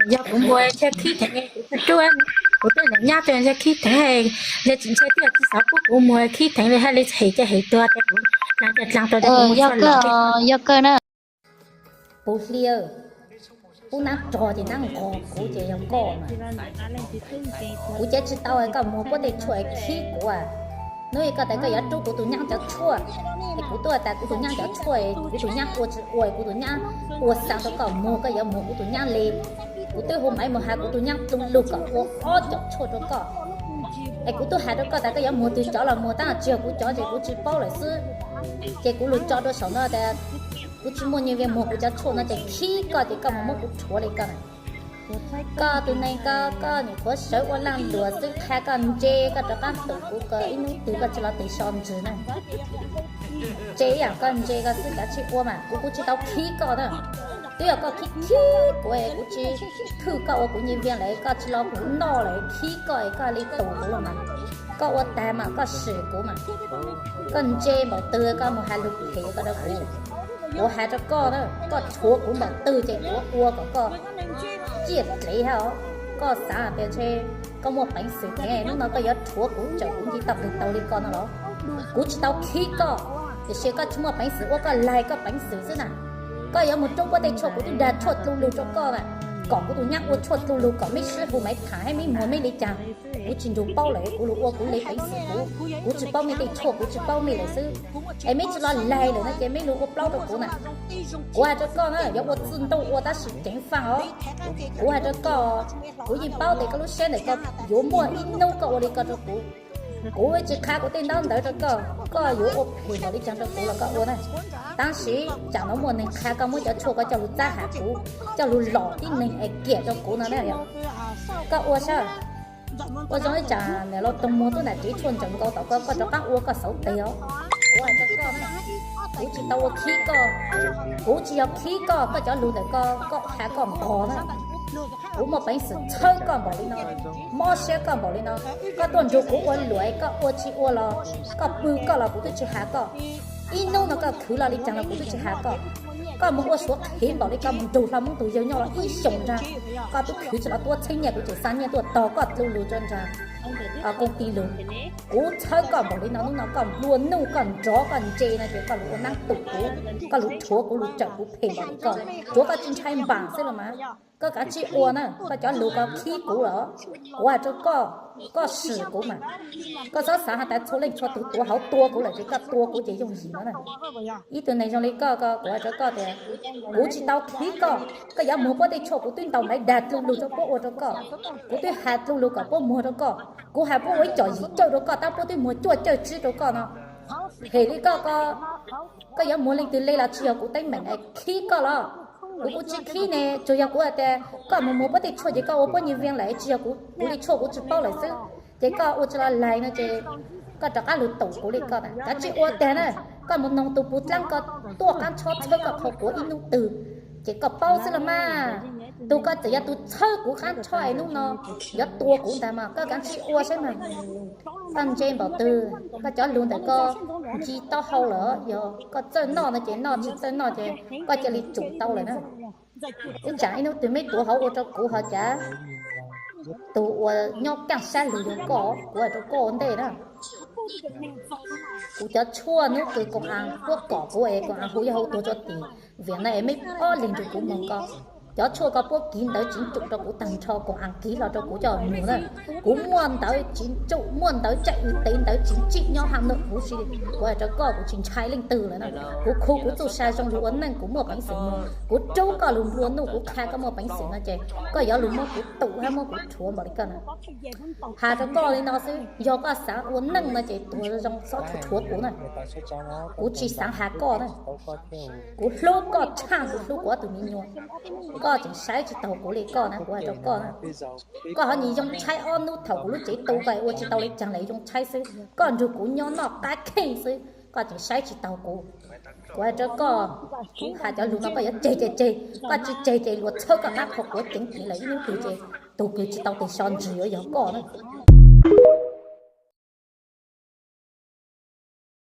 Yog kuv muag ntshe khib theev, kuv tuaj rub, kuv tuaj ntawm nyab tuaj ntshe khib theev, ntshe tsis ntshe twb yog tsis xav pub kuv muag khib theev li, hais li hem ces hem tuag ces kuv dlaag ces dlaag rau kuv. Yog kawg na. Puv hli, pub nab rog ces nab nqos kuv ces yog koj mas. Kuv cev tsis tau koj muag puab tej tshuaj khib kuv. Hnub ib koj tas koj yuav rub kuv tus nyab cov tshuaj, es kuv tuaj tas kuv tus nyab cov tshuaj, kuv tus nyab ua tsis ua, kuv tus nyab ua xav rau koj muag, koj yuav muag kuv tus nyab li. Kuv twb hu maiv mus has kuv tus nyab dlua lug kom ua ob cov tshuaj rau koj. Es kuv twb has rau koj tas koj yuav muag twg cov los muag, tab tsis yog kuv cov ces kuv tsis paub lawm xwb. Ces kuv lug tso rau saum no tas kuv tsis muaj nyiaj vias muag kuv cov tshuaj no ces khib koj ces koj mus muab kuv rhuav li koj na. Koj tus neeg ko, koj nyuam qhuav sawv ua laaj luam xwb, qha koj ntse, koj rov qab tum kuv ko ib hnub twg koj tsis los tes so ntsws na. Ntse ib yam koj ntse koj xwb, kav tsij ua mas, kuv kuv tsis tau khib koj na. Twb yog koj khib khib kuv, kuv tsis thwj koj ua kuv nyiaj vias lawm, koj tsis los kuv noj lawm, khib koj es koj li tus kuv los mas. Koj ua tag mas koj sim kuv mas. Koj ntse npaum twg koj mus has lug phem ko rau kuv. Kuv has rau koj na, koj rhuav kuv npaum twg ces kuv ua kom koj ciaj dlev hab os. Koj xav tias ntshe koj muaj peev xwm ne, hnub no koj yuav rhuav kuv tsawm kuv nce toj kawg taug li koj no los? Kuv tsis tau khib koj, tiam sis koj tsis muaj peev xwm ua koj laig koj peev xwm xwb na. Koj yuav mus rub puab tej tshuaj, kuv twb dag tshuaj dlu lug rau koj na, kom kuv tus nyab ua tshuaj dlu lug kom meb sib hu maiv tham hab meb muag meb li cas. Kuv tsis nrug paub lawm, kuv lug ua kuv li peev xwm kuv, kuv tsis paub mej tej tshuaj, kuv tsis paub mej lawm xwb. Es meb tsis los laig lawm no ces meb lug ua plaub rau kuv na. Kuv has rau koj na, yuav ua txwj ntoj ua tab sis ceev faj os. Kuv has rau koj, kuv yeej paub tias koj lub siab ntawm koj yuav muaj ib hnub koj ua li ko rau kuv. Kuv tsis qha kuv tej ntaub ntawv rau koj, koj yuav ua phem npaum li cas rau kuv los koj ua na. Tab sis tsam no muaj neeg qha koj muab cov tshuaj koj coj lug txab has kuv, coj lug lom tib neeg es kiam rau kuv no na. Koj ua saib, ua zoo ib tsam niam laus Toog Muas tub nam tsiv tshuaj ntseem nkaus tom koj, koj rov qab ua koj xauv teg os. Kuv has rau koj na, kuv tsis tau ua khib koj, kuv tsis yog khib koj, koj cov lug ntawm koj, koj has koj nqos na. Kuv muaj peev xwm txhawb koj npaum li no, mob siab koj npaum li no, koj tuaj nrug kuv ua luam, koj ua tsis ua los, koj pw koj los kuv twb tsis has koj. Ib hnub no koj khwv los li cas los kuv twb tsis has koj. Koj mus ua suav qhev npaum li koj mus nrug hlo muab tug yawg nyob los ib xyoos nrag, koj twb khwv tsis los tuab txheeb nyiaj, kuv tseem xa nyiaj tuaj tog koj dlu lug rau nrag koos tis lug. Kuv txhawb koj npaum li no, hnub no koj nplua nuj koj nrov koj ntse no ces koj lug ua nab tum kuv, koj lug rhuav kuv lug tsawm kuv phem npaum li koj, tsuav koj tsis ntshai npaam xwb los mas. Koj kav tsij ua na, koj cov lug koj khib kuv los. Kuv has rau koj, koj sim kuv mas. Koj txhob xav has tas txhua leej txhua tug tuav hauv tua kuv lawm ces koj tua kuv ces yooj yim no na. Ib tug neeg zoo li koj ko, kuv has rau koj tias kuv tsis tau khib koj. Koj yuav muag puab tej tshuaj kuv twb ntaus maiv dag dlu lug rau puab ua rau koj. Kuv twb has dlu lug kom puab muag rau koj. Kuv has puab ua ib com yim cawj rau koj tab puab twb muag cuaj cawj tsib rau koj no. Phem li koj ko, koj yuav muag leej twg li los tsis yog kuv teeb meem es khib koj los. Kuv kuv tsis khib ne, tsuas yog kuv has tias koj mus muag puab tej tshuaj ces koj ua puab nyiaj vias lawm, tsis yog kuv, kuv tej tshuaj kuv tsis paub lawm xwb. Ces koj ua tsis los laig no ces koj rov qab lug tum kuv li koj na, kav tsij ua tag na. Koj mus noog tus puj dlaab ko tuaj qaab tshob txhawb koj qhov quav ib hnub twg ces koj paub xwb los mas. Tug ko txawm yog tus txhawb kuv qaab tshob es hnub no yuav tua kuv ntag mas koj kav tsij ua saib mas. Koj ntse npaum twg, koj cov lug ntawm ko ntsis taub hau lawm, yog koj txawj noj no ces noj, tsis txawj noj ces koj cia li tsum tau lawm na. Ib tsam ib hnub twg meb tuav hauv ua rau kuv ho cas. Tus uas nyob kaaj sab lug yog koj, kuv has rau koj ua ntej na. Kuv cov tshuaj hnub kws koom as puab kom kuv es koom as hu yog hu tuag rau tim Viam Nam es meb ob leeg nrug kuv moog ko. Cov tshuaj ko puab kiv ntawv tsiv tsum rau kuv taag nrho, koom as kiv hlo rau kuv coj moog na. Kuv muaj ntawv tsiv tsum, muaj ntawv tsaij ws tev, ntawv tsiv tsum nyob haj nwj huv si. Kuv has rau koj, kuv tsis ntshai leej twg lawm na. Kuv khu kuv txuj sa zoo lug ua neej, kuv muaj peev xwm moog. Kuv rub koj lug nplua nuj, kuv qha koj muaj peev xwm no ces koj yuav lug muab kuv tum hab muab kuv rhuav npaum li koj na. Has rau koj li no xwb, yog koj xaav ua neej no ces tuag zoo txhob rhuav kuv na. Kuv tsis xaav has koj na. Kuv hlub koj tshaj kuv hlub kuv ob tug me nyuam. Koj tseem saib tsis taug kuv li koj na, kuv has rau koj na. Koj ho nim yoo tshaib ob hnub thaum kuv lub tsev tu koj ua tsis tau li caag lawm yoo tshaib xwb, koj nrug kuv nyob noj qab kheej xwb koj tseem saib tsis taug kuv. Kuv has rau koj, kuv has cov lug no koj yuav tseg ces tseg, koj tsis tseg ces luag txhawb koj qaab qhov quav ceev ceev lawm ib hnub twg ces tug kws tsis tau tes so ntsws yuav yog koj na.